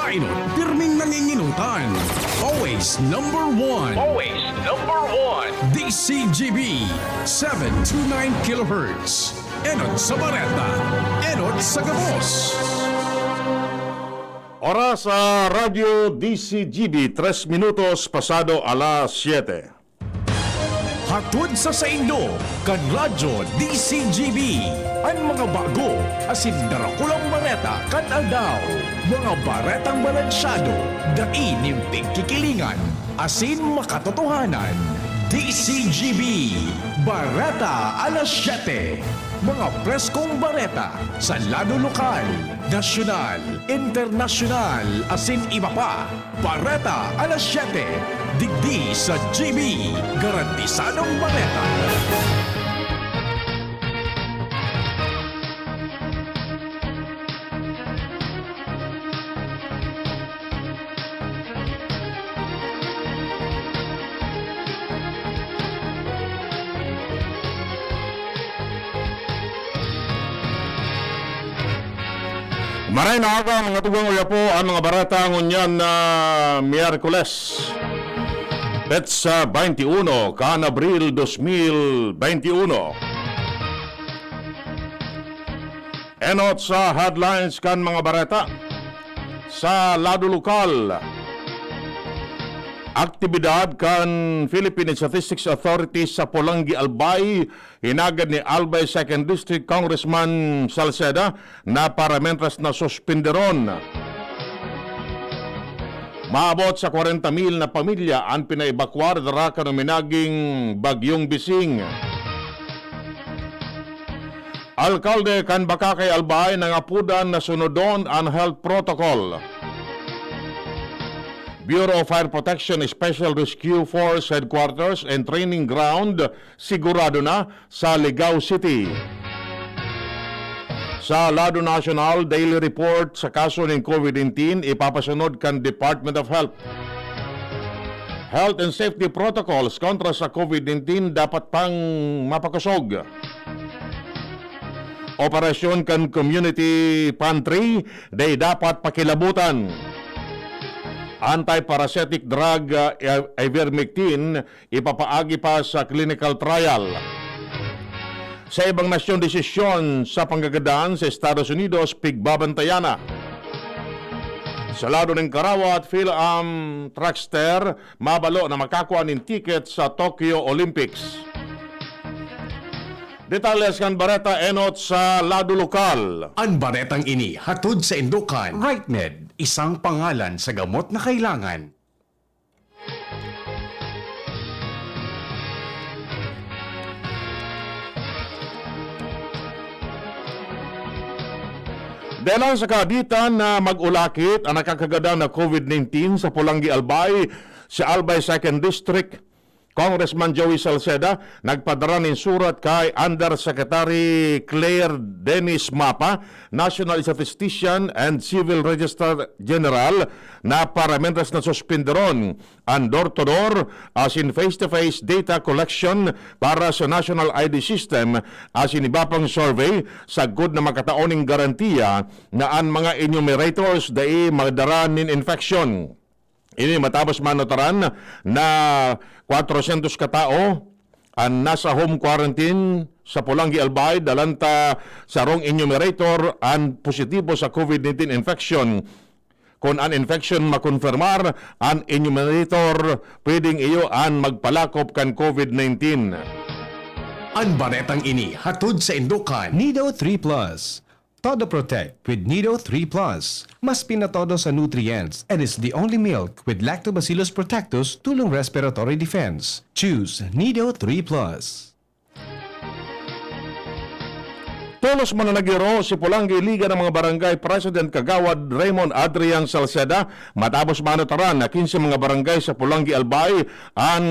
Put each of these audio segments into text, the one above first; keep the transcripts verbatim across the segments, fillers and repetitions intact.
Enot, pirming nanginginutan. Always number one. Always number one. D C G B, seven two nine kilohertz. Enot sa Bareta, Enot sa Gabos. Oras sa Radyo D C G B, tres minutos pasado alas siyete. Hatod sa saindo, kan Radyo D C G B, an mga bago asin darakulang bareta kan aldaw. Mga baretang balansyado, dai nin pigkikilingan, asin makatotohanan. D C G B, Bareta alas siyete. Mga preskong bareta sa lado lokal, nasyonal, internasyonal, asin iba pa. Bareta alas siyete, digdi sa G B, garantisadong bareta. Maray na aga, mga tugang, uya po ang mga bareta ngunyan na Miyerkules, petsa twenty-one kan Abril dos mil twenty-one. Enot sa headlines kan mga bareta. Sa lado lokal, aktibidad kan Philippine Statistics Authority sa Polangui, Albay, hinagad ni Albay Second District Congressman Salceda na para mentras na suspinderon. Maabot sa kwarenta mil na pamilya an pinaebakwar dara kan uminaging Bagyong Bising. Alkalde kan Bacacay, Albay, nangapodan na sunodon an health protocol. Bureau of Fire Protection Special Rescue Force Headquarters and Training Ground sigurado na sa Ligao City. Sa lado nasyonal, daily report sa kaso nin COVID nineteen ipapasunod kan Department of Health. Health and safety protocols kontra sa COVID nineteen dapat pang mapakosog. Operasyon kan community pantry, dai dapat pakilabutan. Antiparasitic drug, ah, ivermectin, ipapaagi pa sa clinical trial. Sa ibang nasyon, desisyon sa panggagadan sa Estados Unidos, pigbabantayan na. Sa lado nin karawat, Phil-Am Trackster, mabalo na makakua nin ticket sa Tokyo Olympics. Detalles kan bareta enot sa lado lokal. An baretang ini hatod saindo kan Right Med, isang pangalan sa gamot na kailangan. Dahelan sa kaaditan na mag-ulakit an nakakagadan na COVID nineteen sa Polangui, Albay, si Albay Second District Congressman Joey Salceda nagpadara nin surat kay Undersecretary Claire Dennis Mapa, National Statistician and Civil Registrar General, na para mentras na suspinderon an door-to-door asin face-to-face data collection para sa National I D System asin iba pang survey, sagkod na makatao nin garantiya na an mga enumerators dai magdara nin infection. Ini matapos manutaran na kwatrosyentos ka tawo an nasa home quarantine sa Polangui, Albay, dalan ta sarong enumerator an positibo sa COVID nineteen infection. Kun an infection makonfirmar, an enumerator pwedeng iyo an magpalakop kan COVID nineteen. An baretang ini hatod saindo kan Nido three Plus. Todo Protect with Nido three Plus. Mas pinatodo sa nutrients and is the only milk with Lactobacillus protectus tulong respiratory defense. Choose Nido three Plus. Tolos man na nagiro si Polangui Liga ng mga Barangay President Kagawad Raymond Adrian Salceda matapos manutaran na quince mga barangay sa Polangui, Albay an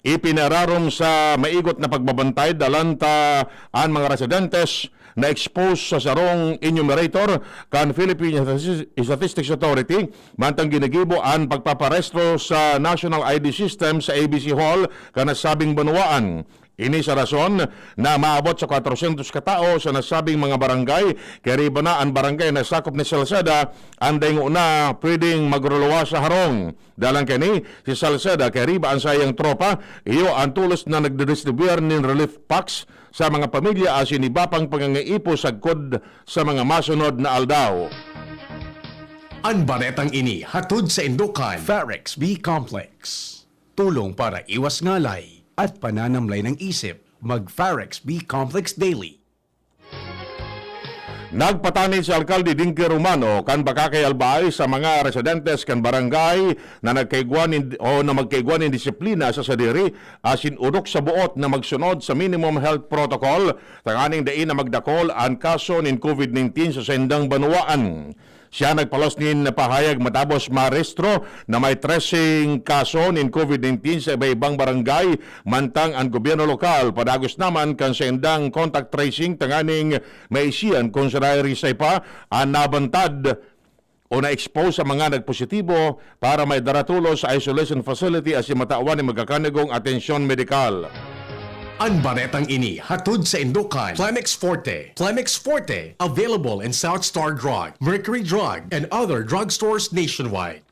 ipinararom sa maigot na pagbabantay, dalan ta an mga residentes na-expose sa sarong enumerator kan Philippine Statis-, Statistics Authority, mantang ginigibo an pagpaparehistro sa National I D System sa A B C Hall kan nasabing banwaan. Ini sa rason na maabot sa kwatrosyentos ka tawo sa nasabing mga barangay, kaya riba na an barangay na sakop ni Salceda, an dai ngona pwedeng magruluwas sa harong. Dalang kani, si Salceda kaya riba an saiyang tropa, iyo an tolos na nagdidistribuyar nin relief packs sa mga pamilya asin iba pang pangangaipo sagkod sa mga masunod na aldaw. An baretang ini hatod sa Indokan, Farex B Complex. Tulong para iwas ngalay at pananamlay ng isip. Mag Farex B Complex Daily. Nagpatanid si Alkalde Dinky Romano kan bakakay albay sa mga residentes kan barangay na nagkaigwa nin, o na magkaigwa nin disiplina sa sadiri asin odok sa boot na magsunod sa minimum health protocol tanganing dai na magdakol an kaso nin covid nineteen sa saindang banwaan. Siya nagpalos nin pahayag matapos marehistro na may trese kaso nin covid nineteen sa iba-ibang barangay, mantang an gobyerno lokal padagos naman kan saindang contact tracing tanganing maisian kun sinairisa pa an nabantad o na-expose sa mga nagpositibo para maidara tolos sa isolation facility asin matawan nin magkakanigong atensyon medikal. An baretang ini hatod sa Indokan, Plemex Forte. Plemex Forte, available in South Star Drug, Mercury Drug, and other drugstores nationwide.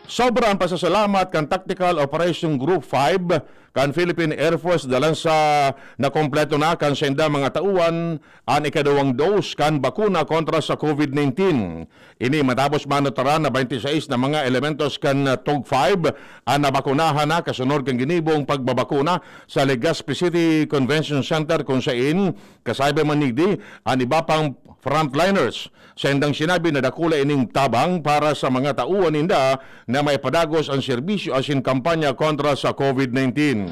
Sobra an pasasalamat kan Tactical Operation Group five kan Philippine Air Force dalan sa nakompleto na kan saindang mga tauan an ikaduwang dose kan bakuna kontra sa covid nineteen. Ini matapos manutaran na twenty-six na mga elementos kan, ah, tug five an nabakunahan na kasunod kan ginibong pagbabakuna sa Legazpi City Convention Center, kun sain kasabay man digdi an iba pang frontliners. Saindang sinabi na dakula ining tabang para sa mga tauan ninda na maipadagos an serbisyo asin kampanya kontra sa covid nineteen.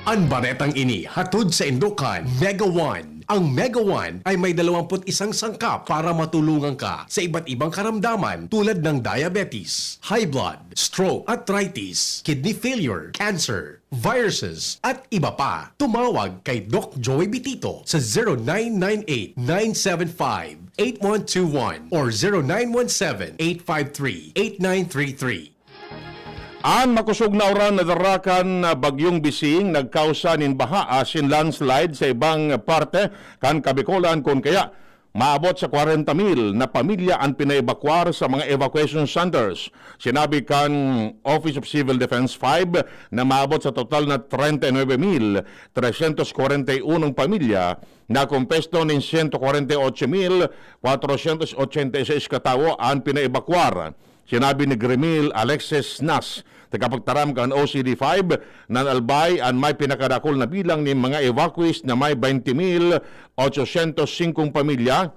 An baretang ini hatod sa Indokan, Mega One. Ang Mega One ay may dalawampu't isang sangkap para matulungan ka sa iba't ibang karamdaman tulad ng diabetes, high blood, stroke, arthritis, kidney failure, cancer, viruses, at iba pa. Tumawag kay Doc Joey Bitito sa zero nine nine eight, nine seven five, eight one two one or zero nine one seven, eight five three, eight nine three three. An makosog na uran na dara kan Bagyong Bising nagkausa nin baha asin landslide sa ibang parte kan Kabikolan, kun kaya maabot sa kwarenta mil na pamilya an pinaebakwar sa mga evacuation centers. Sinabi kan Office of Civil Defense five na maabot sa total na treinta y nueve mil trescientos cuarenta y uno pamilya na kompuesto nin ciento cuarenta y ocho mil cuatrocientos ochenta y seis ka tawo an pinaebakwar. Sinabi ni Gremil Alexis Nas, tagapagtaram kan O C D five, na an Albay an may pinakadakul na bilang nin mga evacuees na may twenty mil ochocientos singkong pamilya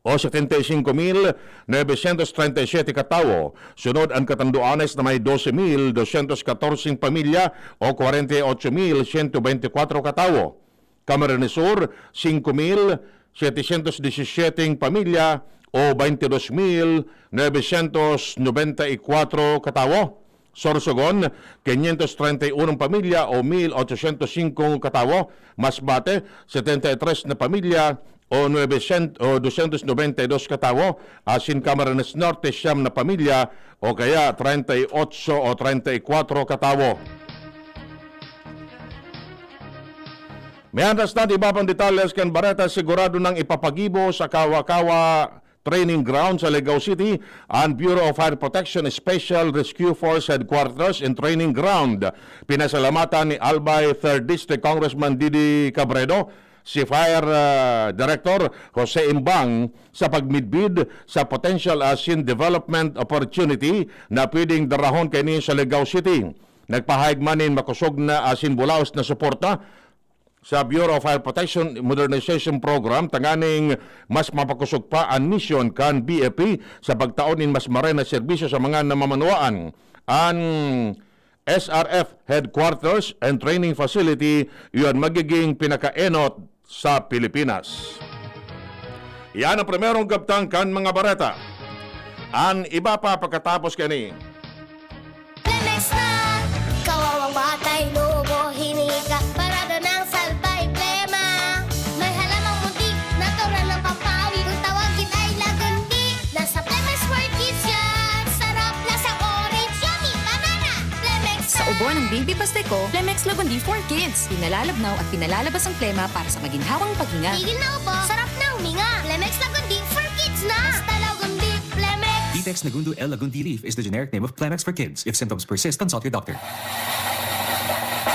o setenta y cinco mil novecientos treinta y siete ka tawo. Sunod an Catanduanes na may doce mil doscientos catorce pamilya o kwarenta y ocho mil sento bente kwatro ka tawo. Camarines Sur, singko mil setecientos disisyete pamilya o baintidos mil novecientos nobenta y kwatro ka tawo. Sorsogon, quinientos treinta y uno pamilya o mil ochocientos singko ka tawo. Masbate, setenta y tres na pamilya o nuebesientos, o doscientos noventa y dos ka tawo. Asin Camarines Norte, siyam na pamilya o kaya treinta y ocho o treinta y cuatro ka tawo. Mientras tanto, iba pang detalles kan bareta, sigurado nang ipapagibo sa Kawa-Kawa Training Ground sa Ligao City an Bureau of Fire Protection Special Rescue Force Headquarters and Training Ground. Pinasalamatan ni Albay Third District Congressman Didi Cabredo si Fire, ah, Director Jose Imbang sa pagmidbid sa potential asin development opportunity na pwedeng darahon kaini sa Ligao City. Nagpahayag man nin makosog na asin bulaos na suporta sa Bureau of Fire Protection Modernization Program tanganing mas mapakosog pa an misyon kan B F P sa pagtao nin mas maray na serbisyo sa mga namamanwaan. An S R F Headquarters and Training Facility, iyan magiging pinakaenot sa Pilipinas. Iyan ang primerong kabtang kan mga bareta. An iba pa pagkatapos kani. Lemex na! Kawawang batay, lobo, hinika, parada ng salbay, plema. May halamang muntik, natural ng pampawi. Kung tawagin ay lagandi, nasa Lemex World Kitchen. Sarap, lasang orange, yummy, banana. O ng Baby Pasteco, Plemex Lagundi for Kids. Pinalalabnaw at pinalalabas ang plema para sa maginhawang paghinga. Tigil na ubo, sarap na huminga. Plemex Lagundi for Kids na! Basta Lagundi, Plemex! Vitex Nagundo L Lagundi Leaf is the generic name of Plemex for Kids. If symptoms persist, consult your doctor.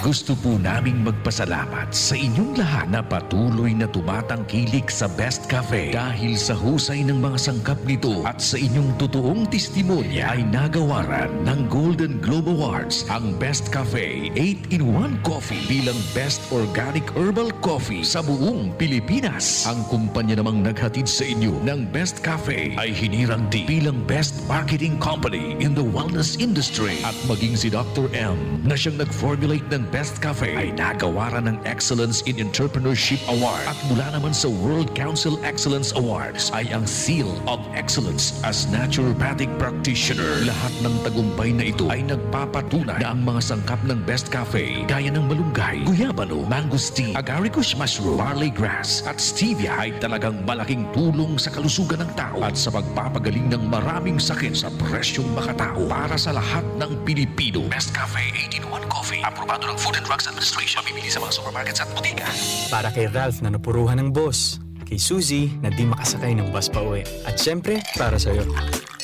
Gusto po naming magpasalamat sa inyong lahat na patuloy na tumatangkilik sa Best Cafe. Dahil sa husay ng mga sangkap nito at sa inyong totoong testimonya, ay nagawaran ng Golden Globe Awards ang Best Cafe eight-in-one Coffee bilang Best Organic Herbal Coffee sa buong Pilipinas. Ang kumpanya namang naghatid sa inyo ng Best Cafe ay hinirang din bilang Best Marketing Company in the Wellness Industry. At maging si Doctor M na siyang nag-formulate ng Best Cafe ay nagawaran ng Excellence in Entrepreneurship Award. At mula naman sa World Council Excellence Awards ay ang Seal of Excellence as Naturopathic Practitioner. Lahat ng tagumpay na ito ay nagpapatunay na ang mga sangkap ng Best Cafe, gaya ng malunggay, guyabano, mangosteen, agaricus mushroom, barley grass, at stevia ay talagang malaking tulong sa kalusugan ng tao at sa pagpapagaling ng maraming sakit sa presyong makatao para sa lahat ng Pilipino. Best Cafe eight-in-one Coffee, aprobado ng Food and Drugs Administration, mabibili sa mga supermarkets at botika. Para kay Ralph na napuruhan ng boss, kay Suzy na di makasakay ng bus pa uwi, at syempre, para sa'yo.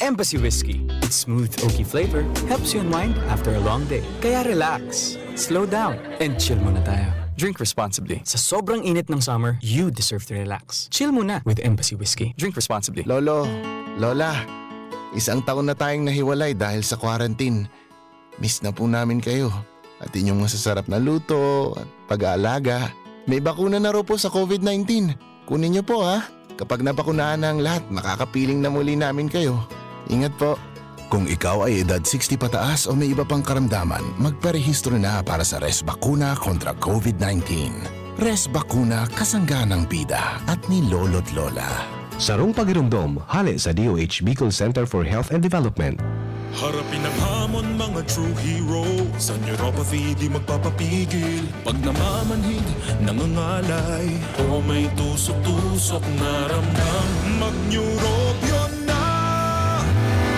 Embassy Whiskey. Its smooth, oaky flavor helps you unwind after a long day. Kaya relax, slow down, and chill muna tayo. Drink responsibly. Sa sobrang init ng summer, you deserve to relax. Chill muna with Embassy Whiskey. Drink responsibly. Lolo, Lola, isang taon na tayong nahiwalay dahil sa quarantine. Miss na po namin kayo at inyong masasarap na luto at pag-aalaga. May bakuna na raw po sa COVID nineteen. Kunin niyo po, ha? Kapag nabakunahan na ang lahat, makakapiling na muli namin kayo. Ingat po. Kung ikaw ay edad sixty pataas o may iba pang karamdaman, magparehistro na para sa Res Bakuna kontra COVID nineteen. Res Bakuna, kasangga ng bida at ni Lolo't Lola. Sarong pagiromdom, hale sa D O H Bicol Center for Health and Development. Harapin ang hamon, mga true heroes. Sa neuropathy, di magpapapigil. Pag namamanhid, nangangalay, o may tusok-tusok na ramdam, mag-Neurobion na!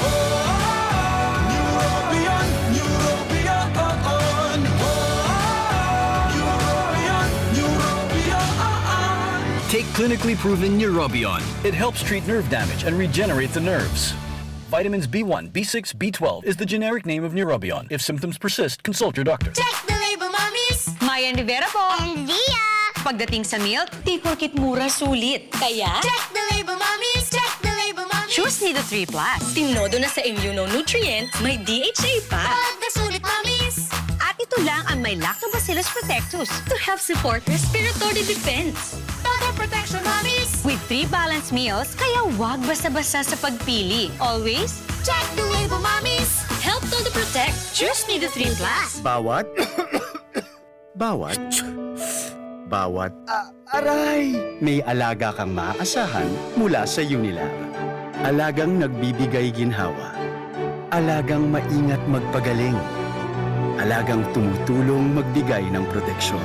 Oh, oh, oh. Neurobion, Neurobion, oh, oh. Oh, oh, oh. Neurobion, Neurobion, oh, oh. Take clinically proven Neurobion. It helps treat nerve damage and regenerate the nerves. Vitamins B one, B six, B twelve is the generic name of Neurobion. If symptoms persist, consult your doctor. Check the label, mommies! Mayan Rivera po. And Dia! Pagdating sa milk, di porkit mura, sulit. Kaya, check the label, mommies! Check the label, mommies! Choose Nido three plus. Tinodo na sa immunonutrient, may D H A pa. Pagkasulit, mommies! At ito lang ang may Lactobacillus protectus to help support respiratory defense. Total protection, mommies! With three balanced meals, kaya wag basta-basta sa pagpili. Always, check the label, mommies! Help Todo Protect. Choose Nido three plus. Bawat, bawat, bawat, ah, aray! May alaga kang maaasahan mula sa Unilab. Alagang nagbibigay ginhawa. Alagang maingat magpagaling. Alagang tumutulong magbigay ng proteksyon.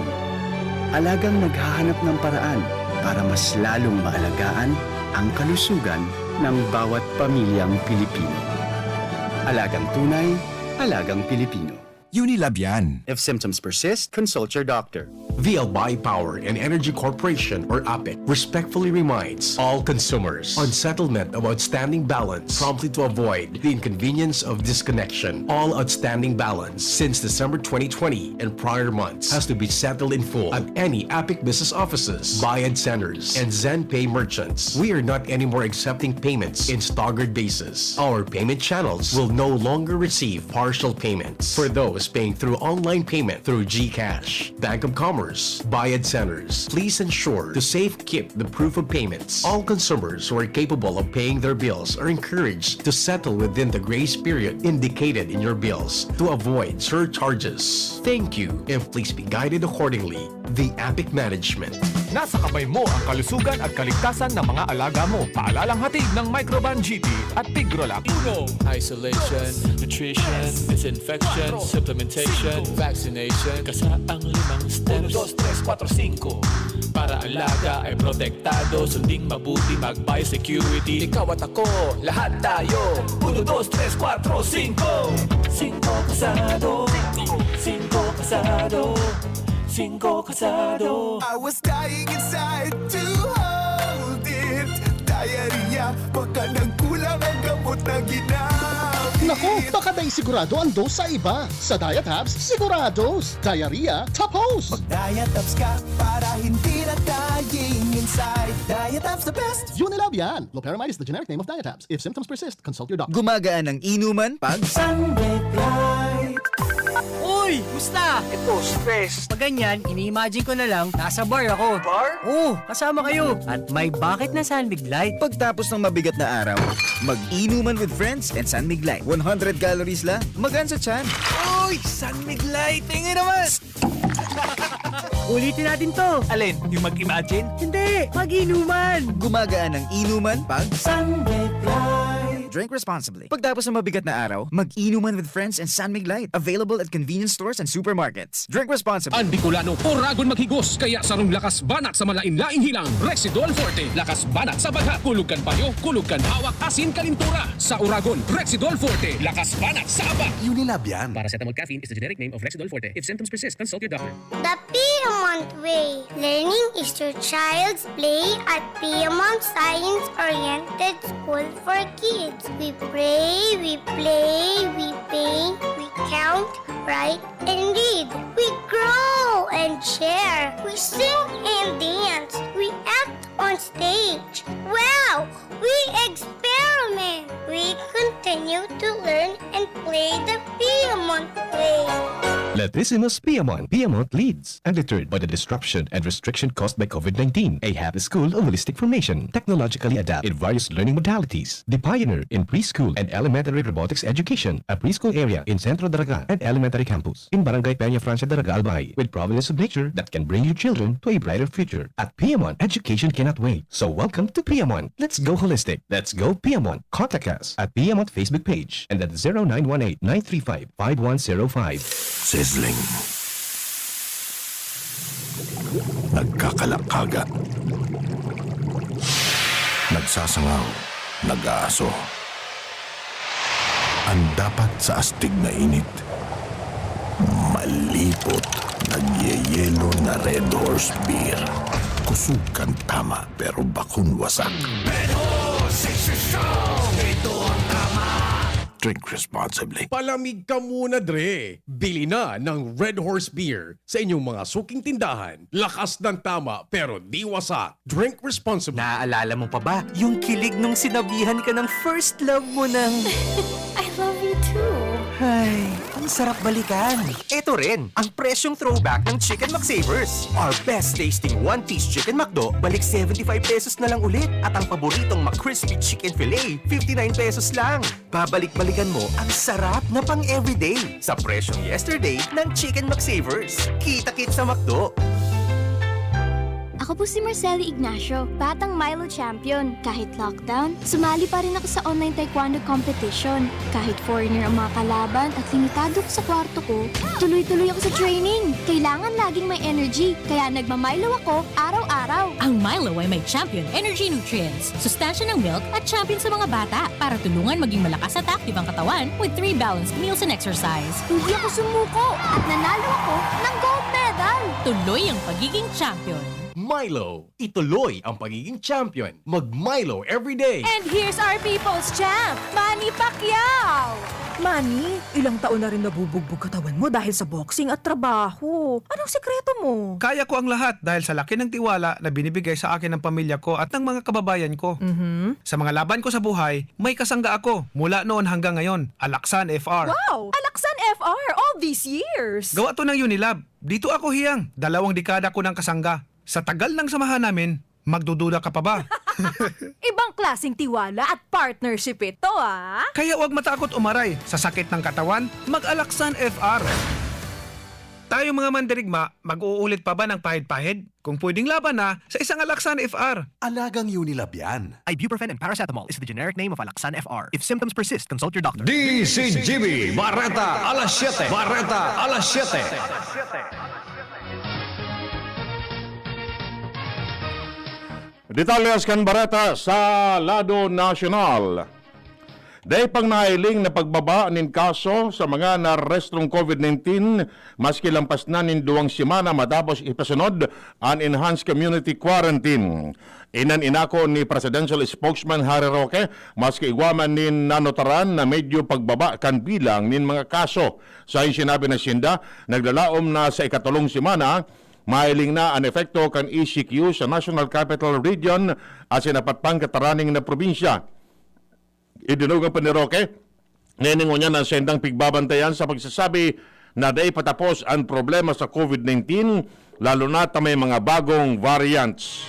Alagang naghahanap ng paraan para mas lalong maalagaan ang kalusugan ng bawat pamilyang Pilipino. Alagang tunay, alagang Pilipino. Unilab yan. If symptoms persist, consult your doctor. V L Buy Power and Energy Corporation, or APEC, respectfully reminds all consumers on settlement of outstanding balance promptly to avoid the inconvenience of disconnection. All outstanding balance since December twenty twenty and prior months has to be settled in full at any APEC business offices, Bayad Centers, and ZenPay merchants. We are not anymore accepting payments in staggered basis. Our payment channels will no longer receive partial payments. For those paying through online payment through GCash, Bank of Commerce, Bayad Centers, please ensure to safekeep the proof of payments. All consumers who are capable of paying their bills are encouraged to settle within the grace period indicated in your bills to avoid surcharges. Thank you, and please be guided accordingly. The Apic Management. Nasa kamay mo ang kalusugan at kaligtasan ng mga alaga mo. Paalalang hatid ng Microban G P at Tigrolac. Uno, isolation, nutrition, disinfection, supplementation, vaccination. Kasaang limang steps. Uno, dos, tres, kuwatro, singko. Para alaga ay protektado, sunding mabuti, mag-biosecurity. Ikaw at ako, lahat tayo. Uno, dos, tres, kuwatro, singko. Singko kasado. Singko kasado. Singko kasado. I was dying inside to hold it. Diarrhea, baka nagkulang ang gamot na ginamit. Naku, baka dai sigurado ang dose sa iba. Sa Diatabs, sigurados. Diarrhea, tapos! Diatabs ka para hindi na dying inside. Diatabs the best. Unilab yan! Loperamide is the generic name of Diatabs. If symptoms persist, consult your doctor. Gumagaan ang inuman pag Sunlight. Uy! Musta? Ito, stress. Pag ganyan, ini-imagine ko na lang, nasa bar ako. Bar? Oo, kasama kayo. At may bakit na San Mig Light. Pagtapos ng mabigat na araw, mag-inuman with friends and San Mig Light. one hundred calories lang, magaan sa tiyan. Uy! San Mig Light! Tingin naman! Ulitin natin to. Alin? Yung mag-imagine? Hindi! Mag-inuman! Gumagaan ang inuman pag Sunlight. Drink responsibly. Pagtapos ng mabigat na araw, mag-inuman with friends and San Mig Light. Available at convenience stores and supermarkets. Drink responsibly. Ang Bicolano, Oragon maghigos, kaya sarong lakas banat sa malain-laing hilang, Rexidol Forte. Lakas banat sa bagha, kulog kan payo, kulog kan hawak, asin kalintura. Sa Oragon, Rexidol Forte. Lakas banat sa aba. Unilab yan. Paracetamol caffeine is the generic name of Rexidol Forte. If symptoms persist, consult your doctor. The Piedmont Way. Learning is your child's play at Piedmont Science Oriented School for Kids. We pray, we play, we paint, we count, write, and read. We grow and share. We sing and dance. We act on stage. Wow! We experiment. We continue to learn and play the Piedmont way. Latissimus Piamon, Piamont leads. Undeterred by the disruption and restriction caused by COVID nineteen, a happy school of holistic formation, technologically adapted in various learning modalities. The pioneer in preschool and elementary robotics education, a preschool area in Centro Daraga and elementary campus in Barangay Peña Francia Daraga Albay, with providence of nature that can bring your children to a brighter future. At Piamon, education cannot wait. So welcome to Piamon. Let's go holistic. Let's go Piamon. Contact us at Piamon Facebook page and at zero nine one eight nine three five five one zero five. Sizzling. Nagkakalakaga. Nagsasangaw. Nag-aaso. Ang dapat sa astig na init, malipot, nagyeyelo na Red Horse Beer. Kusog kan tama, pero bakong wasak. Red Horse, six strong. Ito ang tama. Drink responsibly. Palamig ka muna, Dre! Bili na ng Red Horse Beer sa inyong mga suking tindahan. Lakas ng tama, pero di wasak. Drink responsibly. Naaalala mo pa ba yung kilig nung sinabihan ka ng first love mo ng I love you too. Ay, ang sarap balikan. Ito rin, ang presyong throwback ng Chicken McSavers. Our best tasting one-piece Chicken McDo, balik seventy-five pesos na lang ulit. At ang paboritong McCrispy Chicken Fillet, fifty-nine pesos lang. Babalik-balikan mo ang sarap na pang-everyday sa presyong yesterday ng Chicken McSavers. Kita-kit sa McDo! Ako po si Marceli Ignacio, batang Milo champion. Kahit lockdown, sumali pa rin ako sa online taekwondo competition. Kahit foreigner ang mga kalaban at limitado ako sa kwarto ko, tuloy-tuloy ako sa training. Kailangan laging may energy, kaya nagma-Milo ako araw-araw. Ang Milo ay may champion energy nutrients, sustansya ng milk at champion sa mga bata para tulungan maging malakas at active ang katawan with three balanced meals and exercise. Hindi ako sumuko at nanalo ako ng gold medal. Tuloy ang pagiging champion. Milo, ituloy ang pagiging champion. Mag Milo everyday. And here's our people's champ, Manny Pacquiao! Manny, ilang taon na rin nabubugbog katawan mo dahil sa boxing at trabaho. Anong sikreto mo? Kaya ko ang lahat dahil sa laki ng tiwala na binibigay sa akin ng pamilya ko at ng mga kababayan ko. Mhm. Sa mga laban ko sa buhay, may kasangga ako mula noon hanggang ngayon, Alaksan F R. Wow! Alaksan F R all these years! Gawa to ng Unilab. Dito ako hiyang, dalawang dekada ko ng kasangga. Sa tagal ng samahan namin, magdududa ka pa ba? Ibang klaseng tiwala at partnership ito, ah! Kaya huwag matakot umaray sa sakit ng katawan, mag-Alaksan F R. Tayong mga mandirigma, mag-uulit pa ba ng pahid-pahid? Kung pwedeng laban na, sa isang Alaxan F R. Alagang Unilab yan. Ibuprofen and paracetamol is the generic name of Alaxan F R. If symptoms persist, consult your doctor. D C G B, Bareta alas siyete. Bareta alas siyete. Detalles kan bareta sa lado nasyonal. Dai pang nahiling na pagbaba nin kaso sa mga narestrong COVID nineteen, maski lampas na nin duwang semana matapos ipasunod an enhanced community quarantine. Iyan an inako ni Presidential Spokesman Harry Roque, maski igwa man nin nanotaran na medyo pagbaba kan bilang nin mga kaso. Sa sinabi na sinda, naglalaom na sa ikatulong semana, mahiling na an epekto kan E C Q sa National Capital Region asin apat pang kataraning na probinsya. Idinugang pa ni Roque, ngunyan ang sendang pigbabantayan sa pagsasabi na dai patapos ang problema sa COVID nineteen, lalo na ta may mga bagong variants.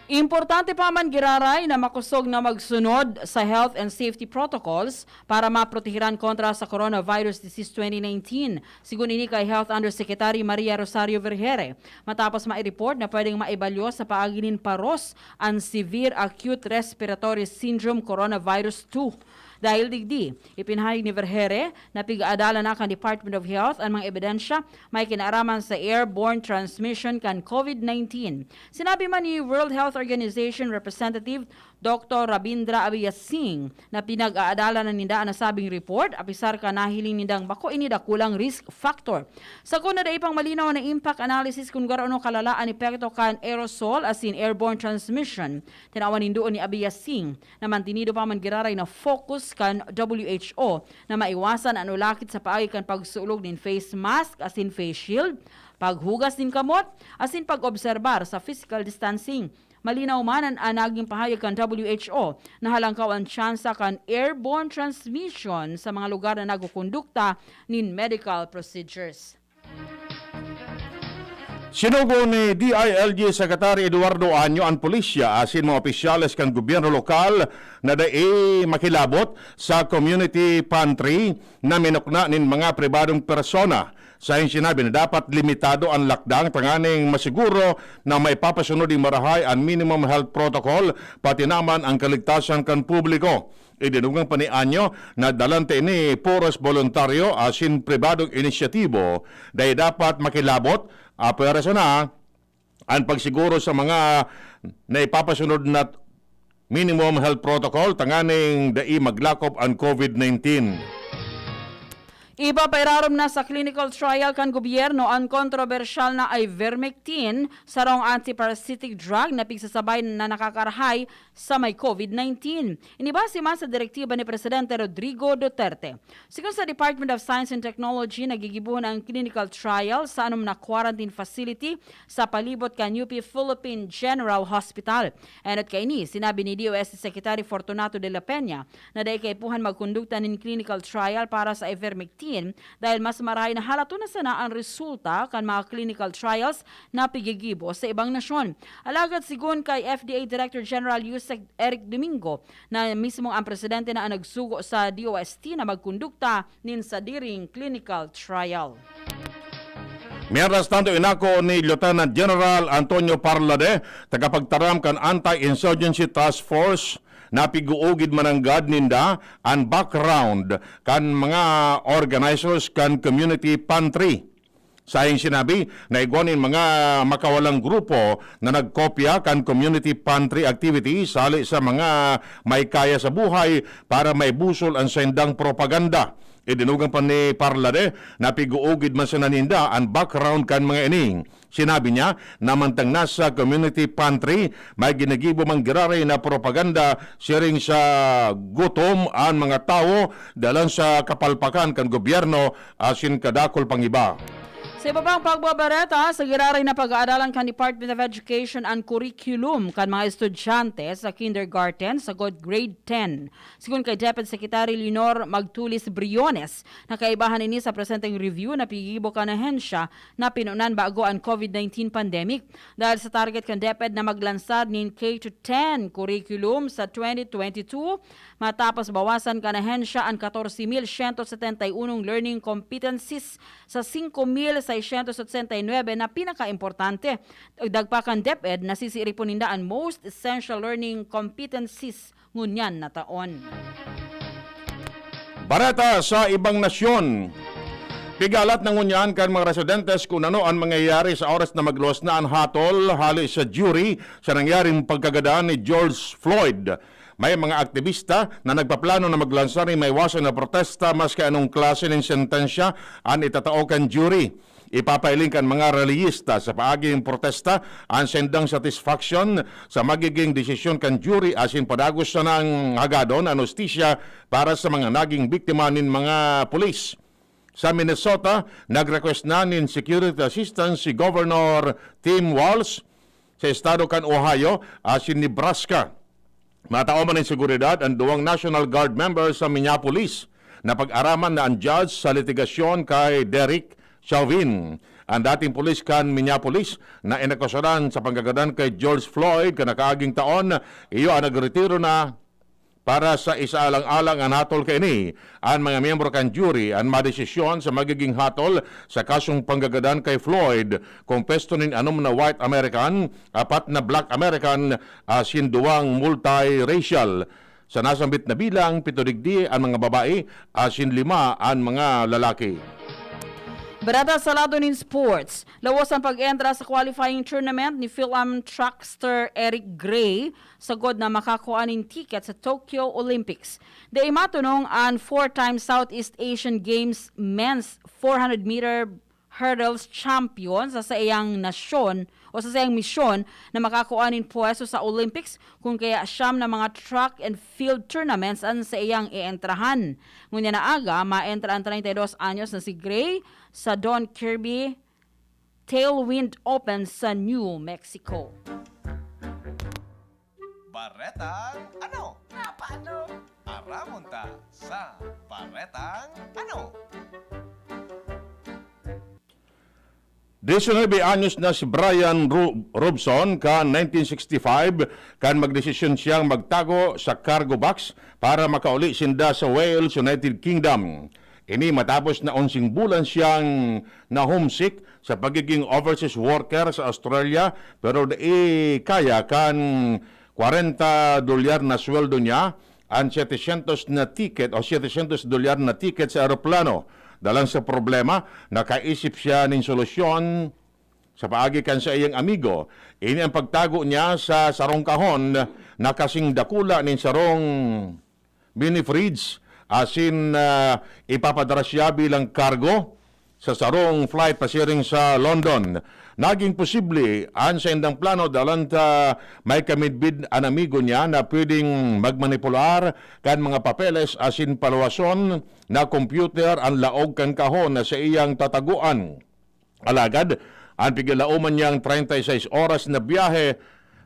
Importante pa man giraray na makosog na magsunod sa health and safety protocols para maprotehiran kontra sa coronavirus disease twenty nineteen, sigon ini kay Health Undersecretary Maria Rosario Vergeire, matapos mai-report na pwedeng maibalyo sa paagi nin paros an severe acute respiratory syndrome coronavirus two. Dahil digdi, ipinahayag ni Vergeire na pig-aadalan na kan Department of Health an mga ebidensya may kinaaraman sa airborne transmission kan COVID nineteen. Sinabi man ni World Health Organization Representative Doctor Rabindra Abiyassing na pinag-aadalan na ninda an nasabing report, apisar kan nahiling nindang bako ini dakulang risk factor. Sagkod na dai pang malinaw na impact analysis kun garo ano kalala an epekto kan aerosol asin airborne transmission. Tinawan nin duon ni Abiyassing na mantinido pa man giraray na focus kan W H O na maiwasan an ulakit sa paagi kan pagsulog nin face mask asin face shield, paghugas nin kamot, asin pag-obserbar sa physical distancing. Malinaw man an, an naging pahayag kan W H O na halangkaw an tsansa kan airborne transmission sa mga lugar na nagkukondukta nin medical procedures. Sinugo ni D I L G Secretary Eduardo Año an pulisya asin mga opisyales kan gobyerno lokal na dai makilabot sa community pantry na minukna nin mga pribadong persona. Sa sinabi na dapat limitado an lockdown tanganing masiguro na maipapasunod nin marahay an minimum health protocol, pati naman ang kaligtasan kan publiko. Idinugang pa ni Año na dalan ta ini puros boluntaryo asin pribadong inisyatibo, dai dapat makilabot, ah, pwersa na an pagsiguro sa mga naipapasunod na minimum health protocol tanganing dai maglakop an COVID nineteen. Ipapairarom na sa clinical trial kan gobyerno an kontrobersyal na ivermectin, sarong antiparasitic drug na pigsasabay na nakakarahay sa may COVID nineteen. Ini base man sa direktiba ni Presidente Rodrigo Duterte. Sigon sa Department of Science and Technology, nagigibohon ang clinical trial sa anom na quarantine facility sa palibot kan U P Philippine General Hospital. Enot kaini, sinabi ni D O S T Secretary Fortunato de la Peña na dai kaipuhan magkondukta nin clinical trial para sa ivermectin dahil mas marahay na halaton na sana an resulta kan mga clinical trials na pigigibo sa ibang nasyon. Alagad sigon kay F D A Director General Yusek Eric Domingo, na mismo ang presidente na ang nagsugo sa D O S T na magkondukta nin sadiring clinical trial. Mientras tanto, inako ni Lieutenant General Antonio Parlade, tagapagtaram kan Anti-Insurgency Task Force, na pig-uugid mananggad ninda an background kan mga organizers kan community pantry. Saing sinabi na igwa nin mga makawalang grupo na nagkopya kan community pantry activities hali sa mga may kaya sa buhay para maibusol an saindang propaganda. Idinugang pa ni Parlade na pig-uugid man sana ninda an background kan mga ini. Sinabi niya na mantang nasa community pantry, may ginigibo man giraray na propaganda siring sa gutom an mga tawo dalan sa kapalpakan kan gobyerno asin kadakul pang iba. Sa iba pang pagbabareta, sa giraray na pag-aaralan kan Department of Education an curriculum kan mga estudyante sa kindergarten sagod grade ten. Sigon kay DepEd Secretary Leonor Magtulis Briones, nakaibahan ini sa presenteng review na piggibo kan ahensya na pinunan bago an COVID nineteen pandemic. Dahil sa target kan DepEd na maglansar nin K to ten curriculum sa twenty twenty-two, matapos bawasan kan ahensya an katorse mil siyento setenta y unong learning competencies sa singko mil seiscientos otsenta y nuebe na pinakaimportante. Dagdag pa kan DepEd, nasisiripon ninda an most essential learning competencies ngunyan na taon. Bareta sa ibang nasyon. Pigalat na ngunyan kan mga residentes kun ano an mangyayari sa oras na magluwas na an hatol hale sa jury sa nangyaring pagkagadan ni George Floyd. May mga aktibista na nagpaplano na maglansar nin maiwasan na protesta maski anong klase nin sentensya an itatao kan jury. Ipapailing kan mga reliyista sa paaging protesta an saindang satisfaksyon sa magiging desisyon kan jury asin padagos sanang hagadon an hustisya para sa mga naging biktima nin mga pulis. Sa Minnesota, nag-request na nin security assistance si Governor Tim Walz. Sa estado kan Ohio asin Nebraska, matao man nin seguridad an duwang National Guard members sa Minneapolis. Napag-araman na an judge sa litigasyon kay Derek Chauvin, an dating pulis kan Minneapolis na inakusaran sa pagkagadan kay George Floyd kan nakaaging taon. Iyo an nagretiro na para sa isaalang-alang an hatol kaini. An mga miyembro kan jury an madesisyon sa magiging hatol sa kasong panggagadan kay Floyd, kung pwesto nin anom na white American, apat na black American, asin duwang multiracial. Sa nasambit na bilang, pito digdi an mga babae, asin lima an mga lalaki. Bareta sa lado nin sports, lawos ang pag-entra sa qualifying tournament ni Fil-Am trackster Eric Gray sagod na makakua nin ticket sa Tokyo Olympics. Dai matonong an four-time Southeast Asian Games men's four hundred meter hurdles champion sa saiyang nasyon o sa saiyang misyon na makakua nin pwesto sa Olympics, kun kaya siyam na mga track and field tournaments an saiyang eentrahan. Ngunyan na aga, maentra an treinta y dos anyos na si Gray sa Don Kirby Tailwind Open sa New Mexico. Baretang ano? Napano? Aramon ta sa Baretang ano? Diecinuebe anyos na si Brian Ru-, Robson kan nineteen sixty-five, kan magdesisyon siyang magtago sa cargo box para makauli sinda sa Wales, United Kingdom. Ini matapos na onsing bulan siyang na-homesick sa pagiging overseas worker sa Australia, pero dai kaya kan kwarenta dolyar na sweldo niya, an setecientos na ticket o setecientos dolyar na ticket sa eroplano. Dalan sa problema, nakaisip siya nin solusyon sa paagi kan saiyang amigo. Ini ang pagtago niya sa sarong kahon na kasing dakula nin sarong mini fridge, asin, ah, ipapadara siya bilang kargo sa sarong flight pasiring sa London. Naging posible an saindang plano dalan ta may kamidbid an amigo niya na pwedeng magmanipular kan mga papeles asin paluwason na computer an laog kan kahon na saiyang tatagoan. Alagad, an pigalaoman niyang treinta y seis oras na biyahe,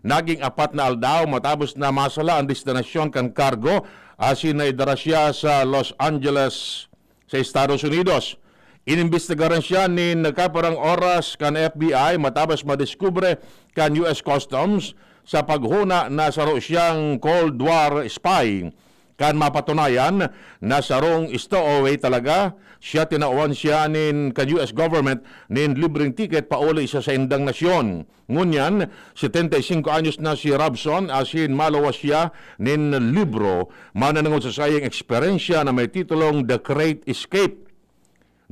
naging apat na aldaw matapos na masala an destinasyon kan kargo, asin naidara siya sa Los Angeles, sa Estados Unidos. Inimbestigaran siya nin nagkaparang oras kan F B I matapos madiskubre kan U S Customs sa paghona na saro siyang Cold War spy. Kan mapatunayan na sarong stowaway talaga siya, tinawan siya nin kan U S government nin libreng ticket pauli sa saindang nasyon. Ngunyan, setenta y singko anyos na si Robson asin maluwas siya nin libro mananangod sa saiyang eksperyensya na may titulong The Great Escape.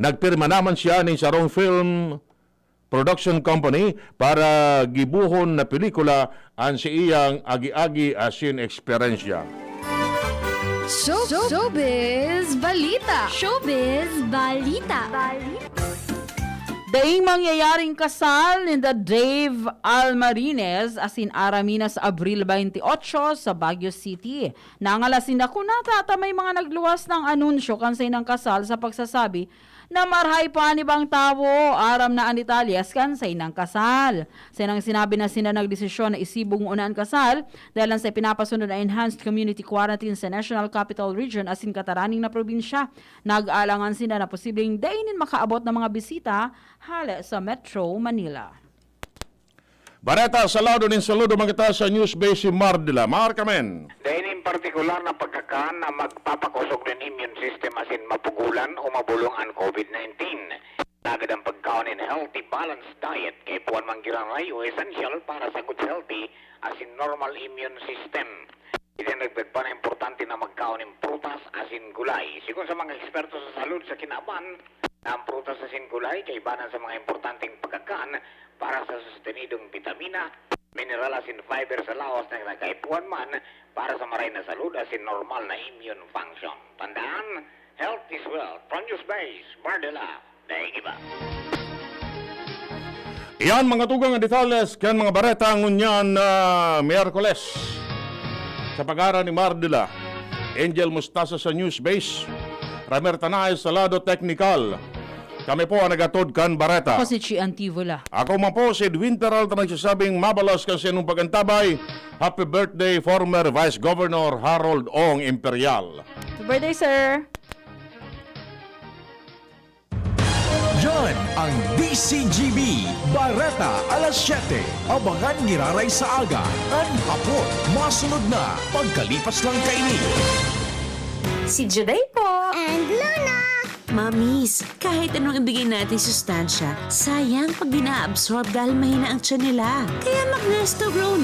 Nagpirma naman siya nin sarong film production company para gibohon na pelikula an saiyang agi-agi asin eksperyensya. Show-, Showbiz Balita! Showbiz Balita! Daing mangyayaring kasal ninda Dave Almarines asin Ara Mina sa Abril twenty-eight sa Baguio City. Nangalas sinda kun nata ta may mga nagluwas na anunsyo kan saindang kasal sa pagsasabi na marahay pa an ibang tawo. Aram na an detalyes kan saindang kasal. Saindang sinabi na sinda nagdesisyon na isibog ngona an kasal dahil sa ipinapasunod na enhanced community quarantine sa National Capital Region asin kataraning na probinsya. Nag-aalangan sinda na posibleng dai nin makaabot na mga bisita hale sa Metro Manila. Bareta sa lado nin saludo, magkita sa news base si Mardila. Markamen. Dai nin partikular na pagkakan na magpapakosog nin immune system asin mapugulan o mabulong an COVID nineteen. Alagad an pagkaon nin healthy, balanced diet kaipuhan man giraray o essential para sa good healthy asin normal immune system. Idinagdag pa na importante na magkaon nin prutas asin gulay. Sigon sa mga eksperto sa salud sa kinaban, na ang prutas asin gulay kaibanan sa mga importanteng pagkakan para sa sustenidong bitamina, mineral asin fiber sa lawas na nagkaipuhan man para sa maray na salud asin normal na immune function. Tandaan, health is wealth. From News Base, Mardela, daig iba. Iyan mga tugang na detalles kan mga bareta ngunyan na Miyerkules. Sa pagara ni Mardela, Angel Mustasa sa News Base, Ramer Tanay sa lado teknikal. Kami po ang nagatod kan bareta. Ako si Chi Antivola. Ako man po si Edwin Peralta, nagsasabing mabalos kan sinong pag-antabay. Happy birthday, former Vice Governor Harold Ong Imperial. Happy birthday, sir. Yan ang D C G B, Bareta alas siyete. Abangan giraray sa aga, an hapon. Masunod na, pagkalipas lang kaini. Si Juday po. And Luna. Mamis, kahit anong ibigay natin sustansya, sayang pag di na-absorb dahil mahina ang tiyan nila. Kaya mag-Nesto Grow